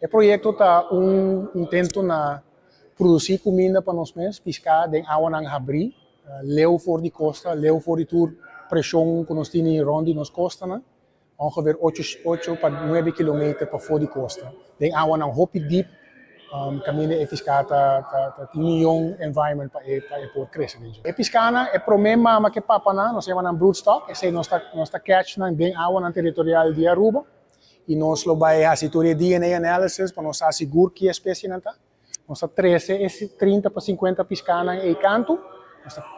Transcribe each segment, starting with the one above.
E proyecto ta un intento na produci cuminda pa nos mes, pisca den awanan habri, leu for di costa, leu for di tur presion cu nos tin rond di nos costanan, ongeveer 8 pa 9 kilometer pafo di costa. Den awanan hopi diep, caminda e pisca ta tin miho environment pa e por crece. E piscanan, e prome mama cu papanan, nos yama nan broodstock, esey nos ta catch nan den awanan territorial di Aruba, y nos lo bay haci tur DNA analysis pa nos sigura ki especie nan ta. Nos ta trece 30 pa 50 piscanan e canto.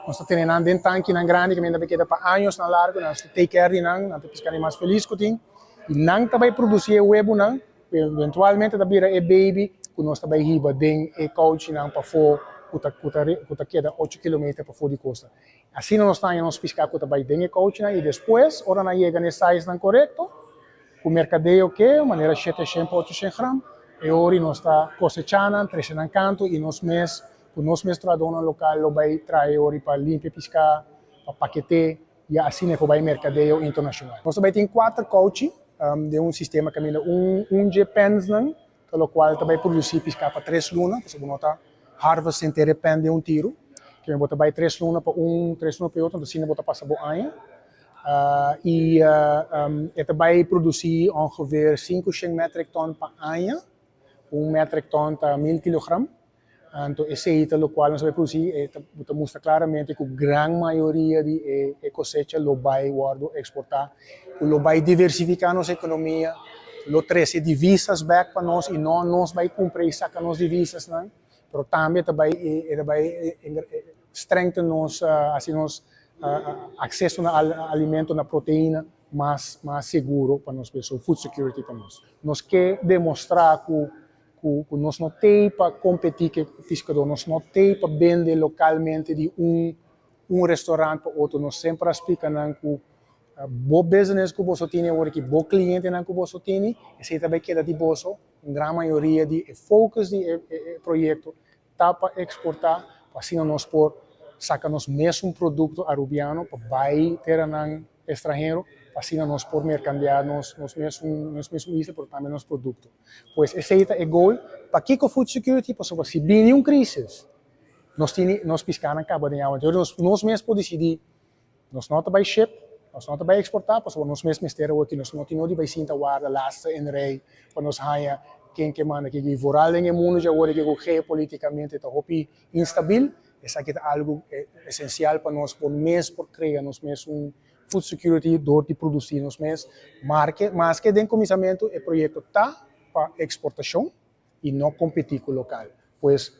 Nos ta tene nan den tankenan grandi cu ta keda pa añanan largo, nos ta take care di nan, nan ta piscanan mas feliz cu tin. Y nan ta bay produci e webonan, eventualmente ta bira e baby, cu nos ta bay hiba den e kouchinan pafo, cu ta keda 8 kilometer pafo di costa. Asina nos ta nos pisca cu ta bay den e kouchinan y despues, ora nan yega na size nan corecto, e mercadeo cu, manera 700 pa 800 gram, y ora nos ta cosechando, trece canto y nos mes, cu nos mes trahadornan local lo bay traha ora pa limpia pisca, pa pakete, y asina cu bay mercadeo internacional. Nos tambe tin cuater kouchi, di un sistema cu un di pens nan, locual ta bay produci pisca pa 3 luna, pasobra no ta harvest henter pen di un tiro, cu bo ta bay 3 luna pa un, 3 luna pa otro, asina bo ta pasa bo aña. Y e ta bay produci ongeveer 500 metric ton pa aña, un metric ton ta 1000 kilogram. Anto, esey ta locual nos ta bay produci, ta mustra claramente cu gran mayoria di e cosecha lo bay wordo exporta, lo bay diversifica nos economia, lo trece divisas back pa nos y no nos bay cumpra y saca nos divisas, no? Pero tambe tambe strengthen nos, asina, nos acceso na alimento, na proteina, mas sigur pa nos, so food security pa nos. Nos kier demostra cu nos no tin pa competi cu piscador, nos no tin pa bende localmente di un restaurant pa otro. Nos semper a splica cu bo business cu bo tin awor cu bo clientenan cu bo tin, esey tambe keda di bo. Un gran mayoria di focus di e proyecto ta pa exporta, asina nos por saca nos mes producto arubiano pa bay teranan extranhero, asina nos por mercadea nos mes isla, pero tambe nos producto. Pues esey ta e goal. Pakico food security? Pasobra si bin un crisis, nos tin nos piscanan caba den awa. Nos mes por dicidi, nos no ta bay ship, nos no ta bay exporta, pasobra nos mes mester aki, nos no tin di bay sinta warda laatste in rij, pa nos haya ken ke manda cu vooral den mundo di awor cu geopoliticamente ta hopi instabil, esaki ta algo esencial pa nos por mes por crea nos mes un food security door di produci nos mes. Marke, mas cu den cuminsamento e proyecto ta pa exportacion y no competi cu local. Pues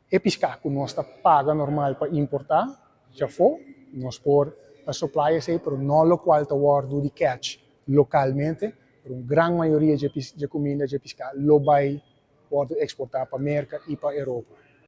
e pisca cu nos ta paga normal pa importa, ya for, nos por supply esey, pero no locual ta wordo di catch localmente, pero un gran mayoria di cuminda di pisca lo bay wordo exporta pa Merca y pa Europa.